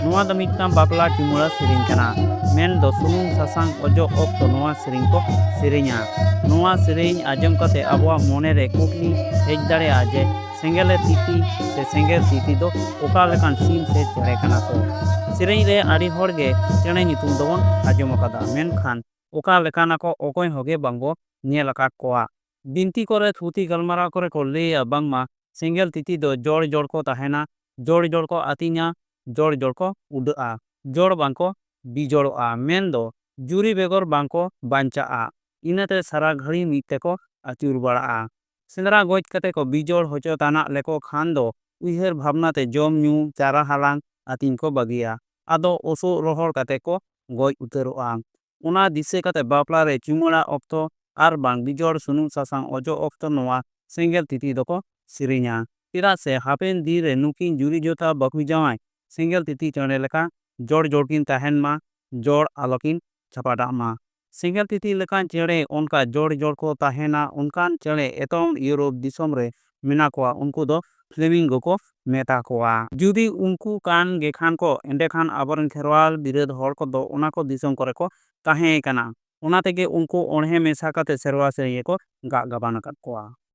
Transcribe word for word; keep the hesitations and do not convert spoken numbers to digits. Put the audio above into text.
ᱱᱚᱣᱟ ᱫᱚ ᱢᱤᱫᱴᱟᱝ ᱵᱟᱯᱞᱟ ᱪᱩᱢᱟᱹᱲᱟ ᱥᱮᱨᱮᱧ ᱠᱟᱱᱟ᱾ ᱢᱮᱱᱫᱚ ᱥᱩᱱᱩᱢ ᱥᱟᱥᱟᱝ ᱚᱡᱚᱜ ᱚᱠᱛᱚ ᱱᱚᱣᱟ ᱥᱮᱨᱮᱧ ᱠᱚ ᱥᱮᱨᱮᱧᱟ᱾ ᱱᱚᱣᱟ ᱥᱮᱨᱮᱧ ᱟᱸᱡᱚᱢ ᱠᱟᱛᱮ ᱟᱵᱚᱣᱟᱜ ᱢᱚᱱᱮ ᱨᱮ ᱠᱩᱠᱞᱤ ᱦᱮᱡ ᱫᱟᱲᱮᱭᱟᱜᱼᱟ ᱡᱮ ᱥᱮᱸᱜᱮᱞ ᱛᱤᱛᱤ ᱥᱮ ᱥᱮᱸᱜᱮᱞ ᱛᱤᱛᱤ ᱫᱚ ᱚᱠᱟ ᱞᱮᱠᱟᱱ ᱥᱤᱢ ᱥᱮ ᱪᱮᱬᱮ ᱠᱟᱱᱟ ᱠᱚ? ᱥᱮᱨᱮᱧ ᱨᱮ ᱟᱹᱰᱤ ᱦᱚᱲ ᱜᱮ ᱪᱮᱬᱮ ᱧᱩᱛᱩᱢ ᱫᱚᱵᱚᱱ ᱟᱸᱡᱚᱢ ᱟᱠᱟᱫᱟ, ᱢᱮᱱᱠᱷᱟᱱ ᱚᱠᱟ ᱞᱮᱠᱟᱱᱟ ᱠᱚ ᱚᱠᱚᱭ ᱦᱚᱸᱜᱮ ᱵᱟᱝᱵᱚ ᱧᱮᱞ ᱟᱠᱟᱫ ᱠᱚᱣᱟ᱾ ᱵᱤᱱᱛᱤ ᱠᱚᱨᱮ ᱛᱷᱩᱛᱤ ᱜᱟᱞᱢᱟᱨᱟᱣ ᱠᱚᱨᱮ ᱠᱚ ᱞᱟᱹᱭᱟ ᱵᱟᱝᱢᱟ ᱥᱮᱸᱜᱮᱞ ᱛᱤᱛᱤ ᱫᱚ ᱡᱚᱲ ᱡᱚᱲ ᱠᱚ ᱛᱟᱦᱮᱱᱟ, ᱡᱚᱲ ᱡᱚᱲ ᱠᱚ ᱟᱹᱛᱤᱧᱟ, ᱡᱚᱲ ᱡᱚᱲ ᱠᱚ ᱩᱰᱟᱹᱜᱼᱟ, ᱡᱚᱲ ᱵᱟᱝᱠᱚ ᱵᱤᱡᱚᱲᱚᱜᱼᱟ, ᱢᱮᱱᱫᱚ ᱡᱩᱨᱤ ᱵᱮᱜᱚᱨ ᱵᱟᱝᱠᱚ ᱵᱟᱧᱪᱟᱜᱼᱟ᱾ ᱤᱱᱟᱹᱛᱮ ᱥᱟᱨᱟ ᱜᱷᱟᱹᱲᱤ ᱢᱤᱫ ᱛᱮᱠᱚ ᱟᱹᱪᱩᱨ ᱵᱟᱲᱟᱜᱼᱟ᱾ ᱥᱮᱸᱫᱽᱨᱟ ᱜᱚᱡ ᱠᱟᱛᱮ ᱠᱚ ᱵᱤᱡᱚᱲ ᱦᱚᱪᱚ ᱛᱟᱱᱟᱜ ᱞᱮᱠᱚ ᱠᱷᱟᱱ ᱫᱚ ᱩᱭᱦᱟᱹᱨ ᱵᱷᱟᱵᱽᱱᱟ ᱛᱮ ᱡᱚᱢ ᱧᱩ ᱪᱟᱨᱟ ᱦᱟᱞᱟᱝ ᱟᱹᱛᱤᱧ ᱠᱚ ᱵᱟᱹᱜᱤᱭᱟ᱾ ᱟᱫᱚ ᱚᱥᱩᱜ ᱨᱚᱦᱚᱲ ᱠᱟᱛᱮ ᱠᱚ ᱜᱚᱡ ᱩᱛᱟᱹᱨᱚᱜᱼᱟ᱾ ᱚᱱᱟ ᱫᱤᱥᱟᱹ ᱠᱟᱛᱮ ᱵᱟᱯᱞᱟ ᱨᱮ ᱪᱩᱢᱟᱹᱲᱟ ᱚᱠᱛᱚ ᱟᱨ ᱵᱟᱝ ᱵᱤᱡᱚᱲ ᱥᱩᱱᱩᱢ ᱥᱟᱥᱟᱝ ᱚᱡᱚᱜ ᱚᱠᱛᱚ ᱱᱚᱣᱟ ᱥᱮᱸᱜᱮᱞ ᱛᱤᱛᱤ ᱫᱚᱠᱚ ᱥᱮᱨᱮᱧᱟ᱾ ᱪᱮᱫᱟᱜ ᱥᱮ ᱦᱟᱯᱮᱱ ᱫᱤᱱ ᱨᱮ ᱱᱩᱠᱤᱱ ᱡᱩᱨᱤ ᱡᱚᱛᱟ ᱵᱟᱹᱦᱩ ᱡᱟᱶᱟᱭ ᱥᱮᱸᱜᱮᱞ ᱛᱤᱛᱤ ᱪᱮᱬᱮ ᱞᱮᱠᱟ ᱡᱚᱲ ᱡᱚᱲ ᱠᱤᱱ ᱛᱟᱦᱮᱱ ᱢᱟ, ᱡᱚᱲ ᱟᱞᱚᱠᱤᱱ ᱪᱷᱟᱯᱟᱰᱟᱜ ᱢᱟ᱾ ᱥᱮᱸᱜᱮᱞ ᱛᱤᱛᱤ ᱞᱮᱠᱟᱱ ᱪᱮᱬᱮ ᱚᱱᱠᱟ ᱡᱚᱲ ᱡᱚᱲ ᱠᱚ ᱛᱟᱦᱮᱱᱟ, ᱚᱱᱠᱟᱱ ᱪᱮᱬᱮ ᱮᱛᱚᱢ ᱤᱭᱩᱨᱳᱯ ᱫᱤᱥᱚᱢ ᱨᱮ ᱢᱮᱱᱟᱜ ᱠᱚᱣᱟ, ᱩᱱᱠᱩ ᱫᱚ ᱯᱷᱞᱮᱢᱤᱝᱜᱳ ᱠᱚ ᱢᱮᱛᱟ ᱠᱚᱣᱟ᱾ ᱡᱩᱫᱤ ᱩᱱᱠᱩ ᱠᱟᱱ ᱜᱮ ᱠᱷᱟᱱ ᱠᱚ, ᱮᱸᱰᱮᱠᱷᱟᱱ ᱟᱵᱚᱨᱮᱱ ᱠᱷᱮᱨᱣᱟᱞ ᱵᱤᱨᱟᱹᱫ ᱦᱚᱲ ᱠᱚᱫᱚ ᱚᱱᱟ ᱠᱚ ᱫᱤᱥᱚᱢ ᱠᱚᱨᱮ ᱠᱚ ᱛᱟᱦᱮᱸ ᱠᱟᱱᱟ᱾ ᱚᱱᱟ ᱛᱮᱜᱮ ᱩᱱᱠᱩ ᱚᱬᱦᱮ ᱢᱮᱥᱟ ᱠᱟᱛᱮ ᱥᱮᱨᱣᱟ ᱥᱮᱨᱮᱧ ᱨᱮᱠᱚ ᱜᱟᱜ ᱜᱟᱵᱟᱱ ᱟᱠᱟᱫ ᱠᱚᱣᱟ᱾